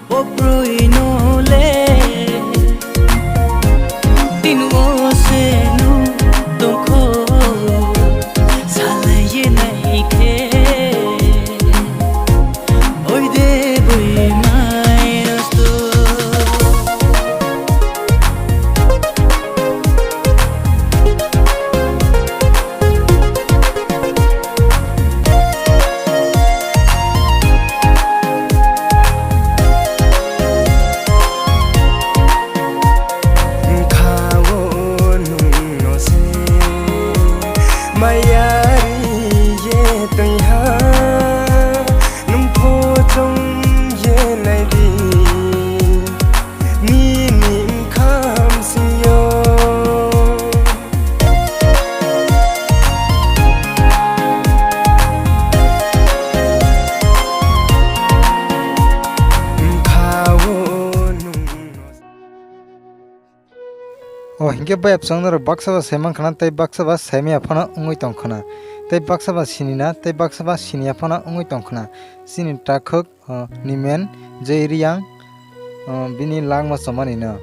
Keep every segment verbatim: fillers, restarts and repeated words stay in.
Oproi no le, tin o se no tongkho, salai ye nai khe, boi de boi mai rosto. Wngkha-o nwng no se maya ri-ye tongha, nwng pho chong ye nai di. Nini wngkham sio. Wngkha-o nwng. O hinkhe bayapsong norok baksa ba saiman khana tei baksa ba saimaya phano wngwi tong khana. Tei baksa ba sinina tei baksa ba siniya phano wngwi tong khana. Chini takhuk o, Nimen Joi Reang, o, bini langma chomani no.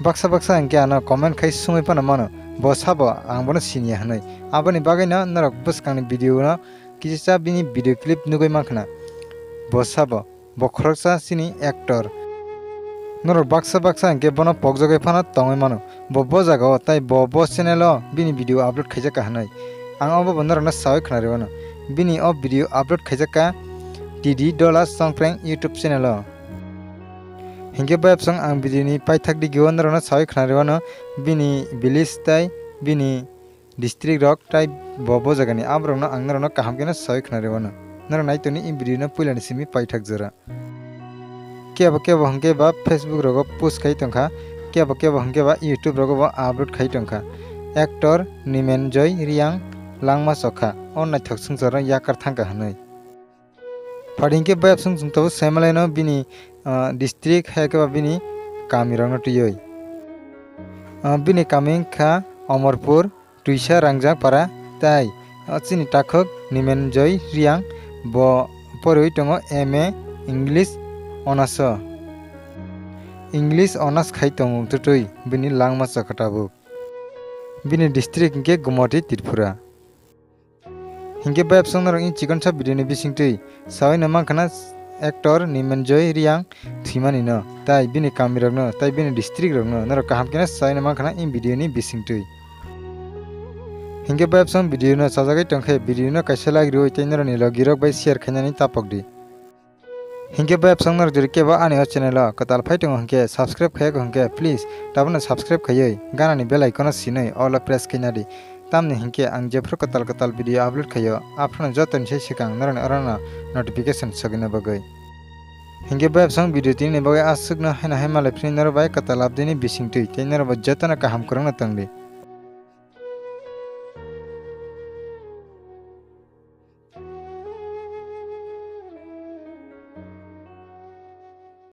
Baksa baksa hinkhe ano comment khai sungwi phano mano, bo sabo ang bono siniya hinwi. Aboni bagwino norok bwskangni video no kisa bini video clip nugwi mankha na. Bo sabo, bo khoroksa chini actor. Norok baksa baksa hinkhe bono pokjagwi phano tongwi mano. Bo bo jagao tei bo bo channel o bini video upload khaijak ka hinwi. Ang obo bo norokno sawi khna rwano. Bini o video upload khaijak ka T D Dola Songphreng YouTube channel o. Hinkhe bayapsong ang video ni paithak digio norokno sawi khna rwano. Bini village tei bini district rok tei bo bo jagani aborokno ang norokno kaham kheno sawi khna rwano. Norok naitoni i video no puilani simi paithak jora. Kebo kebo hwnkhe ba Facebook rogo post khai tongkha, kebo kebo hwnkhe ba YouTube rogo bo upload khai tongkha. Actor Nimen Joy Reang langma chokha, o naithok swngcharno yakar thangkha hwnwi. Phadi hwnkhe bayapsong chwng tabuk saimalaino bini, ah, district hai khe ba bini kamirokno twiwi. Ah, bini kami wngkha Omorpur, Twisa Rangjak Para, tai, ah, chini takhuk Nimen Joy Reang, bo poriwi tongo M A English Honours o. English Honours khai tongo twtwi bini langma chokha tabuk. Bini district hwnkhe Gumoti, Tripura. Hinkhe bayapsong norok in chikon sa video ni bisingtwi sawi no mankha na actor Nimen Joy Reang thwimani no, tai bini kamirokno, tai bini district rokno norok kaham kheno sawi no mankha na in video ni bisingtwi. Hinkhe bayapsong video no chajagwi tongkhe video no kaisa like rwui tei norokni logirok bai share khainani tapok di. Hinkhe bayapsong norok jodi kebo ani o channel o kwtal phai tongo hinkhe subscribe khaiyago hinkhe please tabukno subscribe khaiwi ganani bell icon o sinwi all o press khaina di. Tamni hinkhe ang jephru kwtal kwtal video upload khaio aphano jotoni sai swkang norokni orono notification sogwina bagwi. Hinkhe bayapsong video tinini bagwi aswkno haino hai malai phini norok bai kwtal update ni bisingtwi tei norok bai jotono kaham kwrwngno tongdi.